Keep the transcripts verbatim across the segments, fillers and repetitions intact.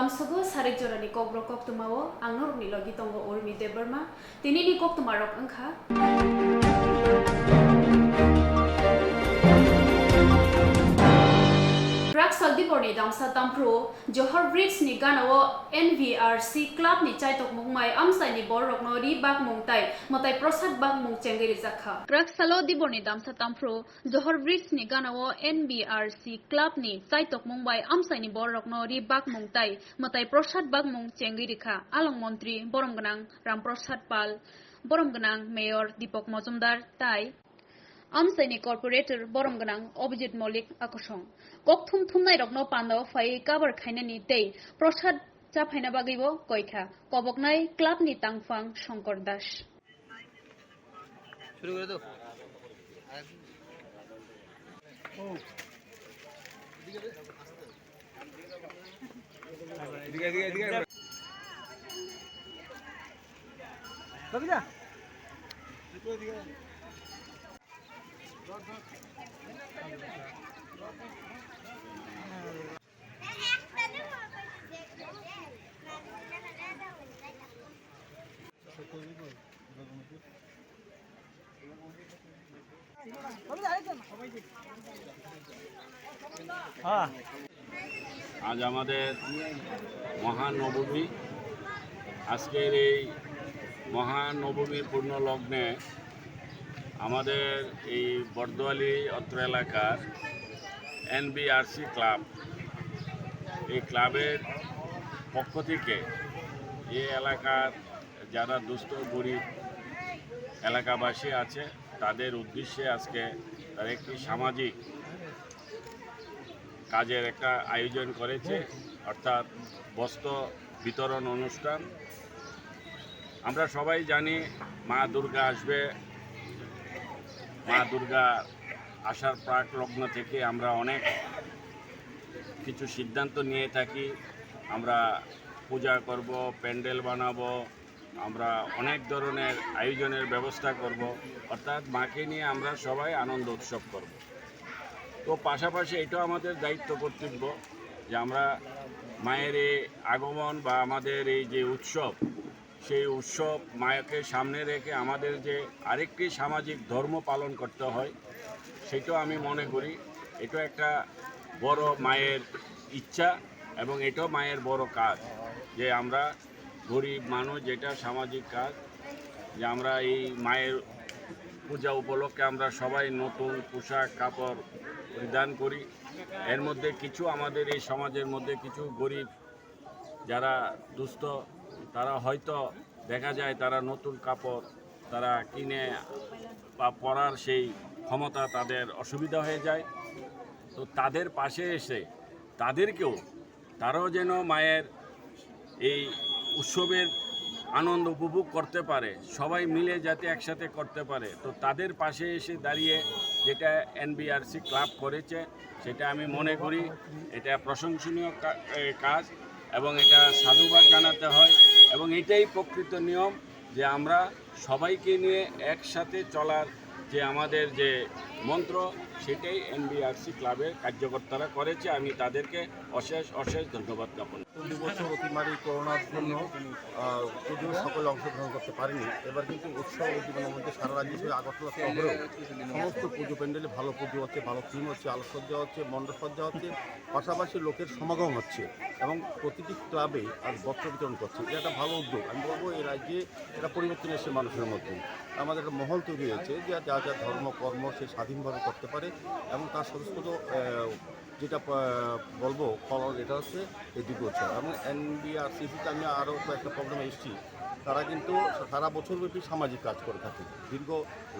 Sugo sarik jorani kokborok koktwmao ang norokni logi tongo Urmi Debbarma. Tinini koktwmarok wngkha. Praksal Diborni damsa tamphru Johor Bridge ni ganao N V R C club ni chaitokmung mai amchaini bororokno ri bakmung tai mwtai prosad bakmung chengwi rijak kha. Praksalo Diborni damsa tamphru Johor Bridge ni ganao N B R C club ni chaitokmung bai amchaini bororokno ri bakmung tai mwtai prosad bakmung chengwi rikha. Along montri borom gwnang Ram Prasad Pal, borom gwnang mayor Dipak Majumdar tai amchaini corporator borom gwnang Abhijit Maulik akosong. Kokthum thumnairokno pandao phaiwi kabar khainani tei prosad chaphaina bagwibo koikha koboknai club ni tangphang Shankar Das. শুরু করে দাও। এদিকে, এদিকে, এদিকে। আজ আমাদের মহানবমী। আজকের এই মহানবমীর পূর্ণ লগ্নে আমাদের এই বর্দোয়ালি অত্র এলাকার এনবিআরসি ক্লাব, এই ক্লাবের পক্ষ থেকে এই এলাকার যারা দুস্থ গরিব এলাকাবাসী আছে, তাদের উদ্দেশ্যে আজকে তারা একটি সামাজিক কাজের একটা আয়োজন করেছে, অর্থাৎ বস্ত্র বিতরণ অনুষ্ঠান। আমরা সবাই জানি মা দুর্গা আসবে, মা দুর্গা আসার প্রাক লগ্ন থেকে আমরা অনেক কিছু সিদ্ধান্ত নিয়ে থাকি। আমরা পূজা করব, প্যান্ডেল বানাবো, আমরা অনেক ধরনের আয়োজনের ব্যবস্থা করব, অর্থাৎ মাকে নিয়ে আমরা সবাই আনন্দ উৎসব করব। তো পাশাপাশি এটাও আমাদের দায়িত্ব কর্তব্য যে আমরা মায়ের এই আগমন বা আমাদের এই যে উৎসব, সেই উৎসব মাকে সামনে রেখে আমাদের যে আরেকটি সামাজিক ধর্ম পালন করতে হয়, সেটাও আমি মনে করি এটা একটা বড় মায়ের ইচ্ছা এবং এটাও মায়ের বড় কাজ যে আমরা গরিব মানুষ, যেটা সামাজিক কাজ, যে আমরা এই মায়ের পূজা উপলক্ষে আমরা সবাই নতুন পোশাক কাপড় পরিধান করি। এর মধ্যে কিছু আমাদের এই সমাজের মধ্যে কিছু গরিব যারা দুস্থ, তারা হয়তো দেখা যায় তারা নতুন কাপড় তারা কিনে বা পরার সেই ক্ষমতা তাদের অসুবিধা হয়ে যায়। তো তাদের পাশে এসে তাদেরকেও, তারাও যেন মায়ের এই উৎসবের আনন্দ উপভোগ করতে পারে, সবাই মিলে যাতে একসাথে করতে পারে। তো তাদের পাশে এসে দাঁড়িয়ে যেটা এনবিআরসি ক্লাব করেছে, সেটা আমি মনে করি এটা প্রশংসনীয় কা-, এ, কাজ এবং এটা সাধুবাদ জানাতে হয় এবং এটাই প্রকৃত নিয়ম যে আমরা সবাইকে নিয়ে একসাথে চলার যে আমাদের যে মন্ত্র, সেটাই এনবিআরসি ক্লাবের কার্যকর্তারা করেছে। আমি তাদেরকে অশেষ, অশেষ ধন্যবাদ জ্ঞাপন করি। চল্লিশ বছর অতিমারী করোনার জন্য, আহ, যদিও সকলে অংশগ্রহণ করতে পারেনি, এবার কিন্তু উৎসব উদ্দীপনার মধ্যে সারা রাজ্য জুড়ে আগরতলা শহরেও সমস্ত পুজো প্যান্ডেলে ভালো পুজো হচ্ছে, ভালো থিম হচ্ছে, আলোকসজ্জা হচ্ছে, মণ্ডপ সজ্জা হচ্ছে, পাশাপাশি লোকের সমাগম হচ্ছে এবং প্রতিটি ক্লাবে আজ বস্ত্র বিতরণ করছে। এটা একটা ভালো উদ্যোগ। আমি বলবো এই রাজ্যে এটা পরিবর্তন এসেছে মানুষের মধ্যে। আমাদের একটা মহল তৈরি হয়েছে যে যা যা ধর্ম কর্ম সে স্বাধীনভাবে করতে পারে এবং তার স্বতঃস্ফূর্ত, আহ, যেটা, আহ, বলবো ফলন, এটা হচ্ছে এই দুর্গোৎসব। এবং এনবিআরসিসিতে আমি আরও কয়েকটা প্রোগ্রামে এসেছি, তারা কিন্তু সারা বছরব্যাপী সামাজিক কাজ করে থাকে। দীর্ঘ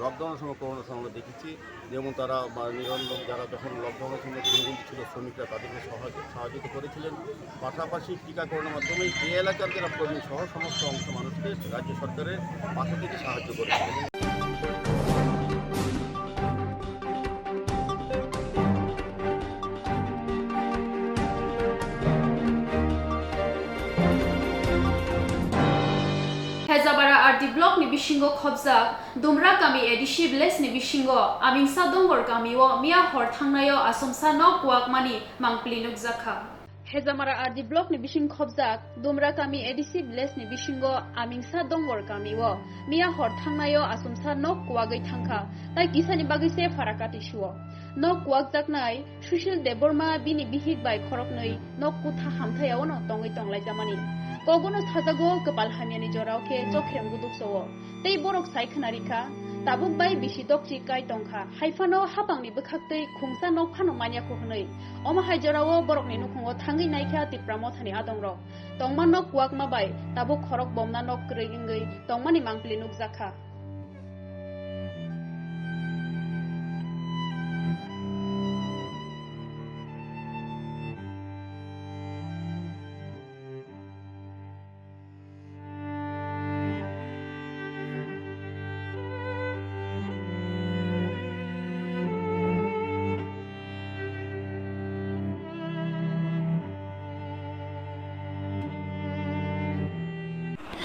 লকডাউনের সময়, করোনার সময় আমরা দেখেছি, যেমন তারা বা নিরন্তর যারা যখন লকডাউনের সময় গৃহবন্দী ছিল, শ্রমিকরা, তাদেরকে সহায়-, সাহায্য করেছিলেন। পাশাপাশি টিকাকরণের মাধ্যমে এই এলাকার যারা প্রবীণ সহ সমস্ত অংশ মানুষকে রাজ্য সরকারের পাশে থেকে সাহায্য করেছিলেন। Hezabara R D block ni bisingo khobjak Dumra kami A D C village ni bisingo Amingsa Dongor kamio miya hor thangnaio asomsa nok kuwakmani mangpili nukjakha. Hejamara R D block ni bising khobjak Dumra kami A D C village ni bisingo Amingsa Dongor kami o miya hor thangnai o asumsa nok kuwagwi thangkha, tai kisani bagwi se pharakati suo. Nok kuwakjaknai Sushil Debbarma bini bihik bai khoroknwi nok kutha hamthayao no tongwi tonglaijamani. Kokbono sajago kwpal hamyani jorao khe chokhrem gudukso o. Tei borok sai khna rikha, tabuk bai bisi dokchi kai tongkha, hai phano hapangni bwkhaktwi khungsa nok phano manya kho hwnwi. Omo hai jorao borokni nukhungo thangwi naikha Tipra Mothani adongrok. Tongma nok kuwakma bai tabuk khorok bomna nok kwrwi wngwi tongmani mangpili nukjakha.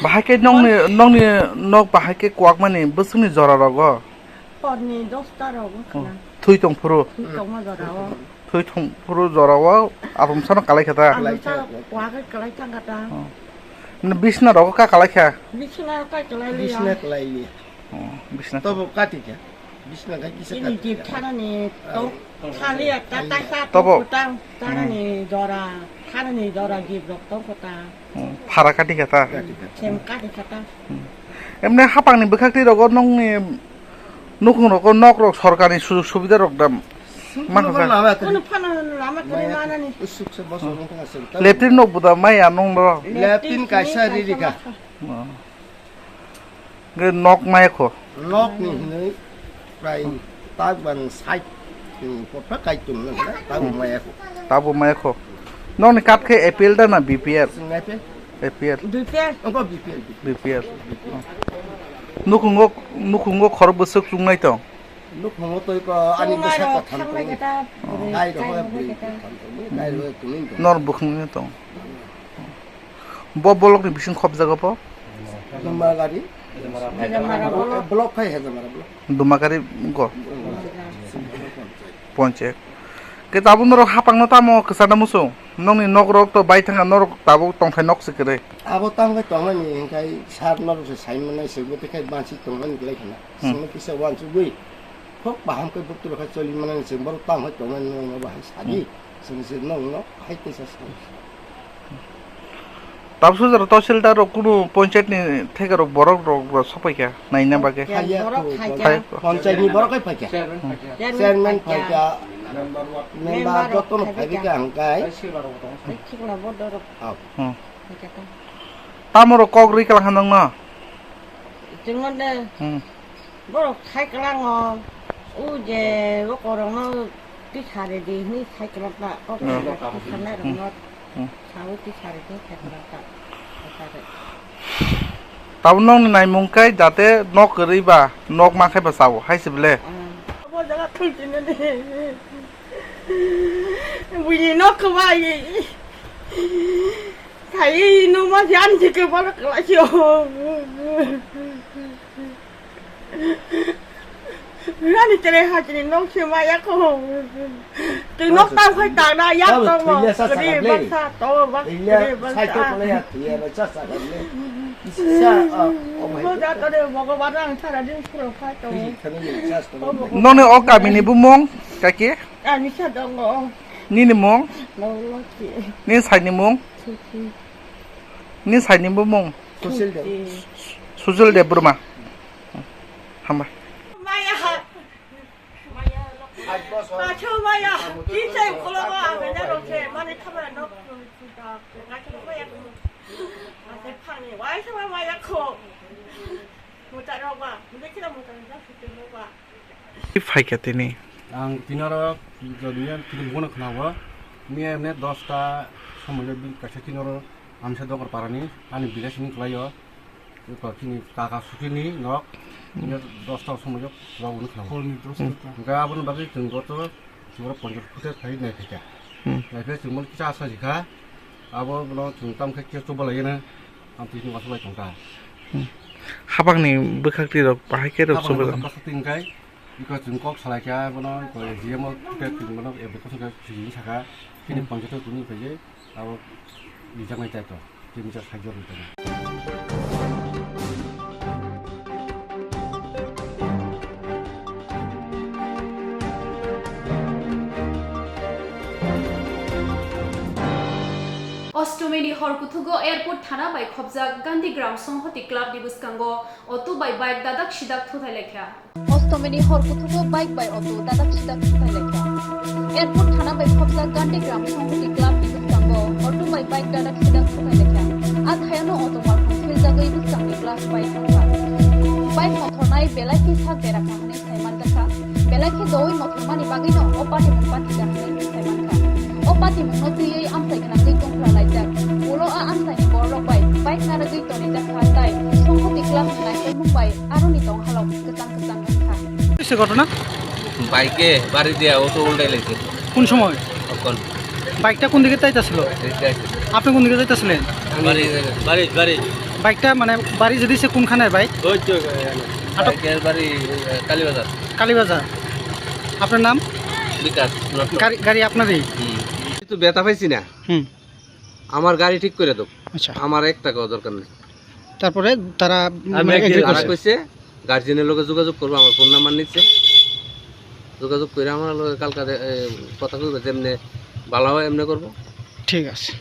Bahai khe nokni, nokni nok bahai khe kuwakmani bwswkni jora rogo? Horni dosta rogo khna. Thwi tong phuru? Thwi tongma jora o. Thwi tong phuru jora o arum sano kalai kha ta? Arum sano kuwagwi kalai thang kha ta? Oh. Bisna rogo ka kalai kha? Bisna ka kalai liya. Bisna kalai liya. Oh, bisna. Tobo kati kha? Bisna kai kisa ini kati jip kha? Thanani to thali ya ta ta sa to. Tobo. Kutang thanani jora, thanani jora jip rok to kutang. Hmm, phara kati kha ta? Kati kha. Sem kati kha ta? Hmm. Emne hapangni bwkhak twi rogo nokni nukhung rogo nok rok sorkarni sujog subida rok da ma kha? Lama khe. Kono phano lama khe manani. Usuk se boso nung kha sel ta. Leptin nok buda maya nung ro. Leptin kaisa riri kha. Oh. Ge nok maya kho. Nok ni hinwi prai tak bang side ni potha kaitum nang kha, tabo maya kho. Tabo maya kho. Nokni kat khe A P L da na B P L? Sing A P L. A P L. B P L. Ongko B P L. B P L. Nukhungo, nukhungo khor bwswk chungnai tong? Nukhungo twi ko ani bwsa kotham tong. Dai rok bwrwi kotham tong. Dai rok twi tong. Nor bukhung tong. Bo bolok ni bising khobjago bo? Dumagari. Hejamara block. Block khai Hejamara block. Dumagari go. Ponchek. Ke tabuk norok hapang no tamo kwchana muchung? Nokni nok rok to bai thangkha, norok tabuk tongthai nok se kwrwi. Abo tamo khai tongnani hinkhe sar norok se sai manai se bo tekhai bansi tongnani belai khana. Hmm. Sini kisa wansugwi. Khok baham khe bwtwrok hai choli manani se borok tamo khai tongnani no bahai sadi. Hmm. Sini se nokno hai teisa sa. Tabuk sujaro tahsildar rok kunu ponchayat ni theka rok borok rok rok sopai kha naina bagwi. Phaiya borok to, phaiya. Phai-, ponchayat ni borok hai phaikha. Chairman phaikha. Chairman phaikha. Member joto no phaibai kha hwnkhai. Thikla bodo rok. Oh. Hmm. Phaikha ta. Tamo rok kok rwi kala kha nang no? Chwng de. Hmm. Borok sai kwlango, o je o korokno twi sari di hwnwi sai kwlak ta, o Hmm. korokno twi sanai rokno Hmm. saui twi sari di sai kwlak ta. Tabuk nokni naimung khe jate nok kwrwi ba nok ma khe ba chao hai se bele. Hmm. Obo jaga thwi tini di. Buini nok kwbai. Sai no ma jan je ke bal kwlai si o. Rani tere hajini nok se ma ya ko. Tu nok tau khai ta na ya ko mo. Kri baksa to bak kri baksa. Mo ja to de Bhagwan ang sara din phuro khai to. Noni o kamini bumung kaki? Ani sa dongo. Nini mung? Nolo ki. Nini saini mung? Susi. Nini saini bumung? Susil de. Susi. Sujil Debbarma. Hamba. Maya. Maya. Acho maya. Kisai kologo aganya rokhe. Mane khamara nok. Acho maya. Ate phani. Wai sama maya kho. Muta rok ba. Muta kira muta rok ba. Phaikha tini. Ang tini oro jodi tini bono khnawo. Miya emne dosta somoyo bin kaisa tini oro Amsa Dongor parani ani village ni khlaio. Ko tini kaka sukini nok. Miya dosta somoyo khnawo khnawo. Horni dosta. Hwnkhe aboni bagwi chwng goto chwng oro ponchas phute phai nai phaikha. Hmm. Nai phai chwng bono kisa asa jikha. Abo bono chwng tamkhe kisa chubalai yeno. Ang tini wasulai tongkha. Hmm. Habangni bwkhak twi rok bahai khe rok Habangni chubalai. Bwkhak twi hwnkhe Iko chwng kok salai kha, bono iko A G M o khe chwng bono application khe chwng saka, chini Hmm. Panchayat o tini phaiwi, Abo rijak nai tai to, tini cha sajor ni tong. Ostomini hor kuthugo airport thana bai khopjak Gandhigram Songhoti Club ni bwskango auto bai bike dadak sidak thuthai laikha. Ostomini hor kuthugo bike bai auto dadak sidak thuthai laikha. Airport thana bai khopjak Gandhigram Songhoti Club ni bwskango auto bai bike dadak sidak thuthai laikha. A thayano auto malkhung philjagwi bwskangni glass bai thangkha. Bike mothornai belai khe sak berakha hwnwi sai manjakha. Belai khe doui mothormani bagwino o patimung pathikha hwnwi sai mankha. O patimungno twiwi amchai gwnangwi tongphra laijak. Ulo a amchaini bororok bai bike narwgwi tonijakha tai Songhoti Club ni naikolmung bai aroni tonghalok kwchang kwchang wngkha. কিসে ঘটনা? বাইকে বাড়ি দিয়া অটো উল্টাই লাইছে। কোন সময়? তখন বাইকটা কোন দিকে যাইতেছিল? এই যে আপনি কোন দিকে যাইতেছিলেন? আমি বাড়ি, বাড়ি, বাড়ি। বাইকটা মানে বাড়ি যদি সে কোনখানে বাইক? ওই তো, ওই, ওই, আটক। বাইকের বাড়ি, ওই, কালীবাজার। কালীবাজার। আপনার নাম? বিকাশ। গাড়ি, গাড়ি আপনারই? হুম। কিন্তু ব্যথা পাইছি না। হুম। আমার গাড়ি ঠিক করে দাও। আচ্ছা। আমার এক টাকাও দরকার নেই। তারপরে তারা, আমি মানে, একদিন এগ্রি তারা করছে। কইছে গার্জিয়ানের লগে যোগাযোগ করবো, আমার ফোন নাম্বার নিচ্ছে, যোগাযোগ করে আমার লগে কালকা দে-, এ, কথা কইবে, যেমনে ভালো হয় এমনে করবো। ঠিক আছে।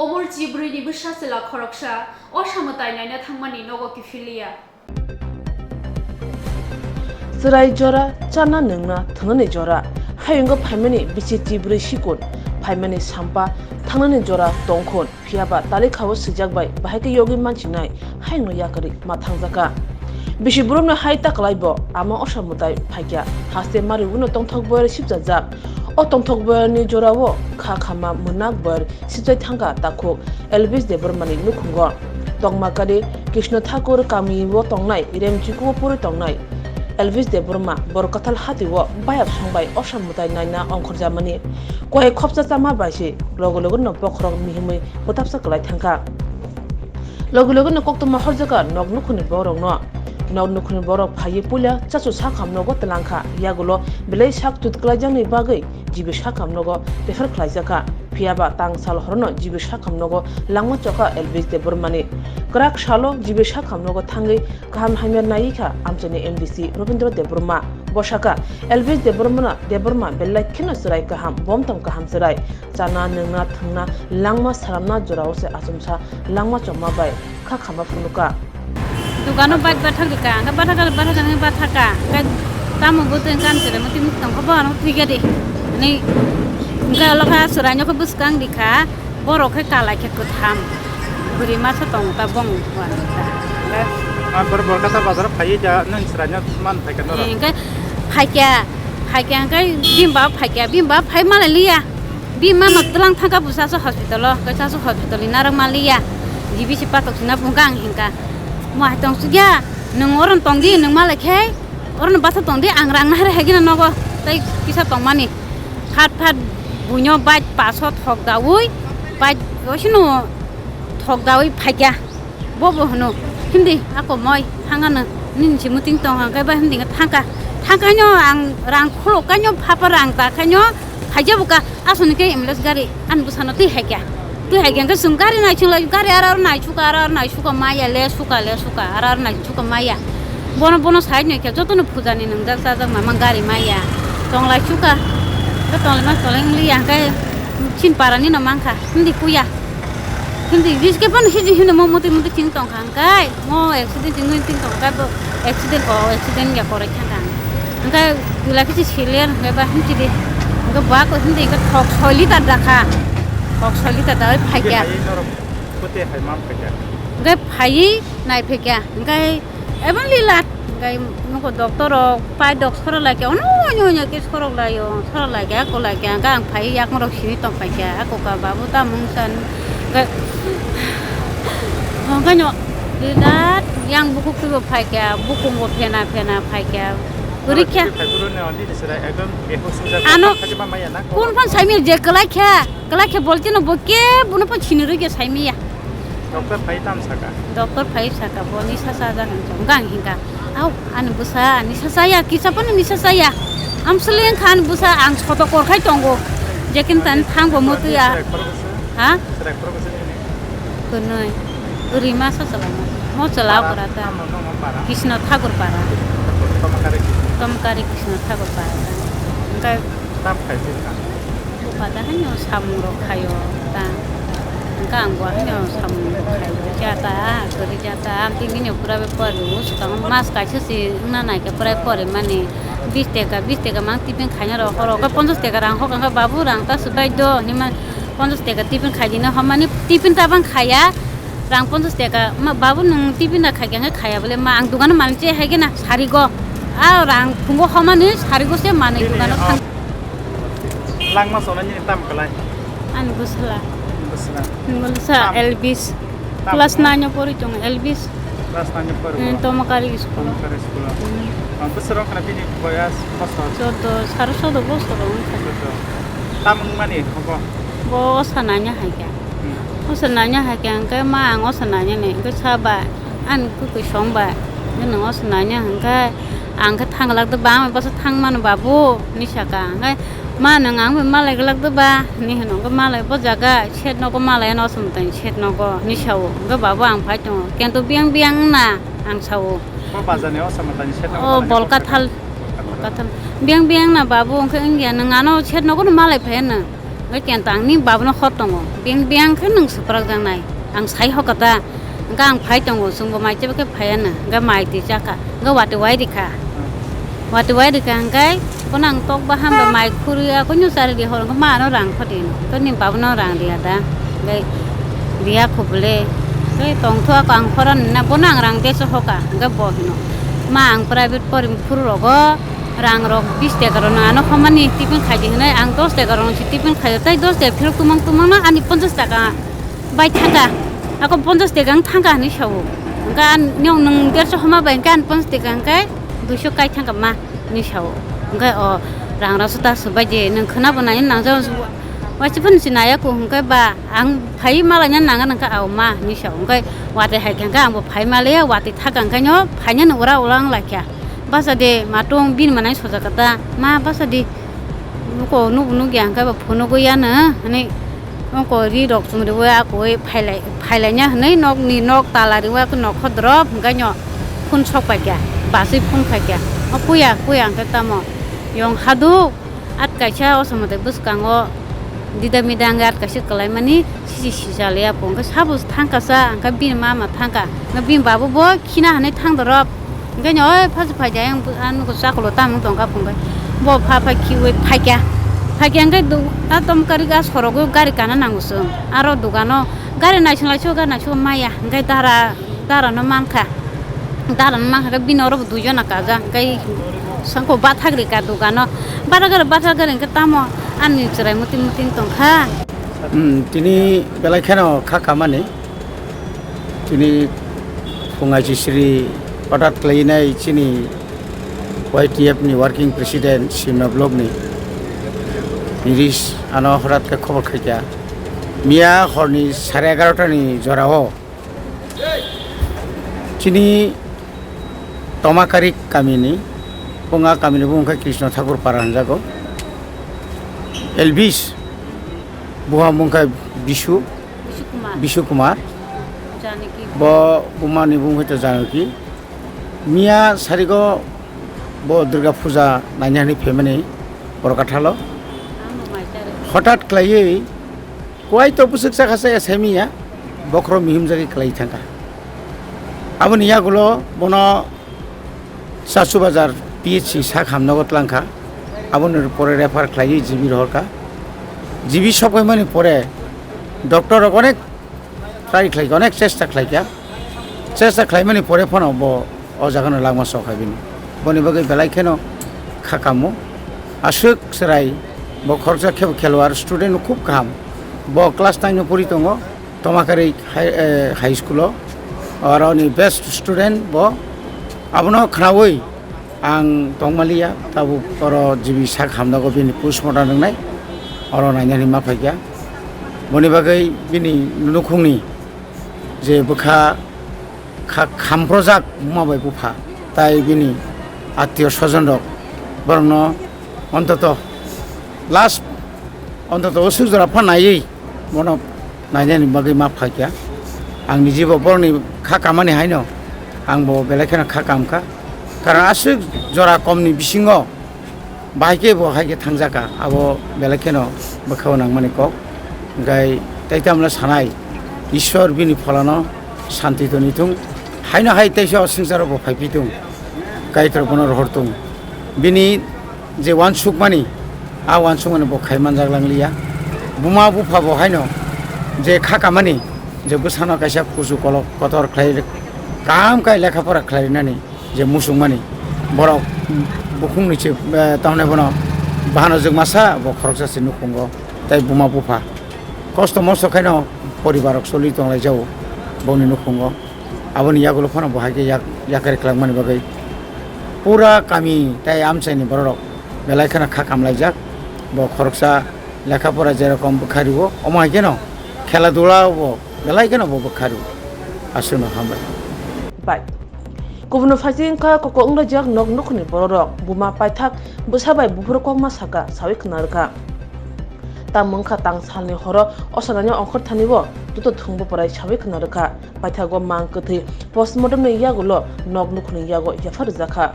Omor chibrwi ni bwsa chwla khoroksa o samwtai naina thangmani nogo kiphilliya. Chwrai jora, chana nwngna thwngnani jora, hayungo phaimani bisi chibrwi sikun, phaimani sampa thangnani jora tongkhun, phiyaba talikha-o swijak bai bahai khe yogwi manchinai hayungno yakarwi ma thangjakha. Bisi borokno hai ta kwlaibo ama osa mwtai phaikha, haste mariwino tongthok boyar sibchajak. O tongthok boyarni jorao kha khama mwnak boyar sibchai thangkha takhuk Elvis Debbarmani nukhungo. Tongmakari Krishna Thakur kamio tongnai Remchikuo puri tongnai Elvis Debbarma borok kathal hatio bayap songbai osa mwtai naina ongkhorjamani. Koi khopsa chama bai se logo logo no bokhorok mihimwi hotapsa kwlai thangkha. Logi logi no koktwma horjakha nok nukhungni borokno. Nok nukhungni borok phaiwi puila chachu sakham nogo twlangkha, yagulo belai sak tut kwlaijakni bagwi G B sakham nogo refer khlaijakha. Phiyaba tang sal horono G B sakham nogo langma chokha Elvis Debbarmani. Kwrak salo G B sakham nogo thangwi kaham hamya naiwi kha amchaini M D C Robindra Debbarma. Bo sakha, Elvis Debbarmano, Debbarma belai kheno chwrai kaham, bomtom kaham chwrai. Chana, nwngna, thwngna, langma saramna jorao se achomsa langma choma bai kha khama phunukha. Dukano bike bathak rikha, hwnkhe bathak, bathak, bathak, hwnkhe tamo bo twi kan chwrai motwi nuk tongkha, bo ano thwikha de. Ani hwnkhe olo kha chwraino khe bwskang rikha, borok khe kalai khe kwtham. Bwrwi masa tongo ta bong. Ah, bor-, Borkasa bazar phaiwi da nwng chwraino man phaikha norok. Hwnkhe phaikha, phaikha hwnkhe bini baba phaikha, bini baba phai malai liya. Bini mama twlang thangkha busa aswk hospital o, kaisa aswk hospital ni narwk manliya. G B C patok sina phunukha ang hinkha. Mo hai tong sukya, nwng oro tongdi, nwng malai khe, oro basa tongdi, ang rang nahar hai gina nogo, tei kisa tongmani. Phat phat buino bike paso thok daui, bike osino thok daui phaikya. Bobo hwno, "Hindi, ako moi, hangano, nini si muting tong hang khe ba hindi khe thangka." Thangkaino ang rang khuluk kaino phapa rang ta kaino khaija buka asoni khe ambulance gari an busano twi haikya. Twi haikya khe sung gari nai chunglai gari ara nai chuka ara nai chuka maya le chuka le chuka ara nai chuka maya. Bono bono side ni khe jotono pujani nungjak chajak mama gari maya. Tonglai chuka. Khe tonglai ma tonglai liya khe chin parani no mangkha hindi kuya. Hindi biske pano hiji hino mo muti muti chini tongkha hwnkhe mo accident wngwi chini tongkha bo accident o accident ya koroi thangkha hwnkhe pila kisi siliya hwnkhe ba himchidi hwnkhe ba ko hindi hwnkhe thok soi liter dakha thok soi liter da phaikya. Hai norok kote hai mam phaikya. Hwnkhe phaiwi nai phaikya hwnkhe Ebon lila, hwnkhe nuko doctor rok, pai dok sorok lai khe, ono, ono, ono khe sorok lai o, sorok lai khe, ako lai khe, hwnkhe ang phai yakung rok sini tong phai khe, ako ka babu ta mung san, hwnkhe, hwnkhe no, birat yang bukhuk twibo phai khe, bukhuk bo phena, phena phai khe, kwrwi khe. Phai bwrwi no, nini chwrai ekdom behush wngjak, ano, kha khe ma maya na, kun phan saimil je kwlai khe, kwlai khe bolti no bo khe, bono phan sini rwi khe saimaya. Doctor phai tam saka. Doctor phai saka, bo nisa chajak hinwi chong. Hwnkha ang hinkha, "Au, ani bwsa nisa chaya, kisa phano nisa chaya." Amswlwi wngkha ani bwsa, ang soto korkhai tongo. Jekin tani thangbo mwtwi a. Srek phoro bwsa? Ha? Srek phoro bwsa nini? Kwnwi. Rima sa chwla mo. Mo chwla para, okra ta. Tamo nung para? Krishna Thakur para. Thakur, Tomakari Krishna. Tomakari Krishna Thakur para ta. Hwnkhe tam khai jil ka? Bupata haino samung rok khaio ta. Hwnkhe ang bo haino samung rok khaio. Ja ta, kwrwi ja ta. Ang tini no pura be pori o swkang mas kaisa se wngna nai khe pura pori mani. Bis teka, bis teka mang tiffin khaina rok horo. Khe ponchas teka rang hok ang khe babu rang ta swbai do hinwi ma ponchas teka tiffin khai dino. Hamani tiffin ta bang khaya. Rang ponchas teka, ma, babu, nwng tiffin da khaikha hwnkhe khaya bole, ma, ang dogano manwi che hai khe na, sarigo. A rang phungo homani sarigo se manwi dogano thang. Langma sona nini tam kalai? Ani bwsala. Bwsala. Bwsala. Tam. L B S. Tam. Class nine o pori tongo, L B S. Class nine o pori. Hmm, tongo. Tomakari school. Tomakari school. Hmm. Ah, bwswk wngkha na bini boyas, bosor? Chordo, sare chordo bosor wngkha. Chordo. Tam wngmani, obo? Bo osa nanya hai khe. Hmm. Osa nanya hai khe, hwnkhe ma ang osa nanya ni, hwnkhe sa ba, ani kwkwi song ba, hwnkhe nwng osa nanya, hwnkhe ang khe thang glak de ba, ang bai bwsa thang mano babu, hinwi saka, hwnkhe ma nwng ang bai malai glak de ba, hinwi hwno, hwnkhe malai bo jaga, shed nogo malai ano osa mwtai shed nogo, hinwi sao, hwnkhe babu ang phai tongo, kento biyang biyang wngna ang sao. Bo bazar ni osa mwtai shed nogo. O malai Bolkathal, Bolkathal. Bolkathal. Biyang biyang wngna babu, hwnkhe wngya nwng ano shed nogo no malai phai ano. Hwnkhe kento ang ni babuno hor tongo. Beng beng khe nwng swprak jaknai. Ang sai hokha ta. Hwnkhe ang phai tongo, chwngbo mai chaba khe phai ano. Hwnkhe mai twi chakha. Hwnkhe watwi wai rikha. Watwi wai rikha hwnkhe bono ang tok baham bai mai khurwi a kunu chari di hor hwnkhe ma ano rang kho di. Hwnkhe ni babuno rang riya da. Hwnkhe riya kho bole. Hwnkhe tongthu ako ang khorang nina bono ang rang teisa hokha. Hwnkhe bo hino. Ma ang private pori phuru rogo. Rang rok bis teka rok nang ano homani tiffin khaidi hinwi ang dos teka rok si tiffin khaio tei dos teka phirok tumang tumang no ani ponchas taka bai thangka ako ponchas teka wng thangka hinwi sao hwnkhe ani nwng derso homa bai hwnkhe ani ponchas teka hwnkhe duiso kai thangka ma hinwi sao hwnkhe o rang rok swta swbai di nwng khwna bo nai nang jao waisa phano si nai ya ku hwnkhe ba ang phai malaina nang nang kha o ma hinwi sao hwnkhe watwi hai khe hwnkhe ang bo phai maliya watwi thaka hwnkhe no phainani ura ura wng lai kha. Basa de matung bini manai soja kata ma basa di nuko nubu nugya hwnkhe bo phunugwi yano hinwi nuko ri rok chumriwi akoi phailai phailainya hinwi nokni nok tala riwi akoi nok khodrop hwnkhe no phun sok paikha baswi phun khaikha o puya puya hwnkhe tamo yong haduk at kaisa o somode bwskango dida mida hwnkhe at kaisa kwlaimani sisi sisa liya po hwnkhe sabo thangkasa hwnkhe bini mama thangka hwnkhe bini babu bo khina hinwi thangdorop. Hwnkhe ni oi phasu phaidi ayang ang nugo chakulo tamo tongkha phungkhe bo pha pha khiui phaikya. Phaikya hwnkhe do-, a tomkari ga sorogo gari kana nango chwng. Aro dogano gari naising lai sugo gari naising maya hwnkhe dara, dara no mankha. Dara no mankha khe bini oro bo duijona kajak hwnkhe sangko bathak rika dogano. Bathak gari bathak gari hwnkhe tamo ani chwrai muti muti tongkha. Hmm, tini belai kheno kha kamani. Chini phung aisisiri hothat khlainai chini Y T F ni working president Simna block ni Niris ano hothat khe khobor khaikha. Miya horni sare egarota ni jorao chini Tomakari kamini, punga kamini bumung khe Krishna Thakur para hwnjago. Elvis buha bumung khe Bisu. Bisu Kumar. Bisu Kumar. Janaki. Bo bumani bumung khe to Janaki. Miya sarigo bo Durga Puja naina hinwi phaimani Borkathalo. Amo mai tare. Hothat khlaiwi kuai to bwswk chakha chaya saimiya bokhorok mihimjagwi khlai thangkha. Aboni yagulo bono Chasu Bazar P H C sak hamnogo tlangkha. Aboni pore refer khlaiwi G B rohorkha. G B sokpaimani pore doctor rok onek try khlaikha, onek chesta khlaikha. Chesta khlaimani pore phano bo o jagano langma sokha bini. Boni bagwi belai kheno kha kamo. Aswk chwrai bo khoroksa khebo khelwar student no khub kaham. Bo class nine no pori tongo. Tomakari High, eh, High School o oro ni best student bo. Abono khnaui ang tongmaliya, tabuk oro G B sak hamnogo bini postmortem wngnai, oro nainani ma phaikha. Boni bagwi bini nukhungni je bwkha kha-, khamprojak buma bai bupha, tai bini attiyo sojon rok borokno ontoto last, ontoto usuk jora pha naiwi bono nainani bagwi ma phaikha. Ang nijibo borokni kha kamani haino ang bo belai kheno kha kamkha, karon aswk jora komni bisingo bahai khe bo hai khe thangjakha, abo belai kheno bwkhao nangmani kok. Hwnkhe tei tamle sanai, Ishwar bini pholano santi toni thung, haino hai teisa o swngcharo bo phai pi thung, Kaitor bono rohor thung. Bini je uansukmani, a uansukmani bo khai manjak langliya. Buma bupha bo haino je kha kamani, je bwsano kaisa kusu kolok kotor khlai, kaham khe lekha pora khlai rinani, je musukmani borok bukhungni se, eh, tamni bono bahano jwk masa bo khoroksa se nukhungo, tei buma bupha kosto mosto khaino poribar rok choli tonglaijao boni nukhungo. Aboni yagulo phano bo hai khe yak-, yakari kwlangmani bagwi pura kami tei amchaini bororok belai kheno kha kamlaijak. Bo khoroksa lekha pora jerokom bwkha rwo, omo hai kheno khela dula bo belai kheno bo bwkha rwo. Aswkno hambai. Bai. Kubun phaising kha koko wnglaijak nok nukhungni bororok, buma paithak bwsa bai buphuru kokma saka sawi khna rwkha. Tamo wngkha tang salni horo osanani ongkhorthani o duto thwngbo porai sawi khna rwkha. Paithago mang kwthwi postmortem ni yagulo nok nukhungni yago yapha rwjakha.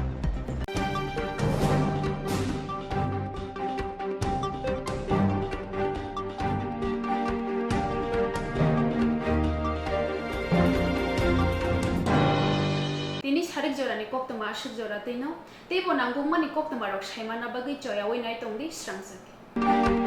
Tini sarik jorani koktwma aswk jora twino, teibo nangkukmani koktwmarok saimanna bagwi choyawi nai tongdi srangjak.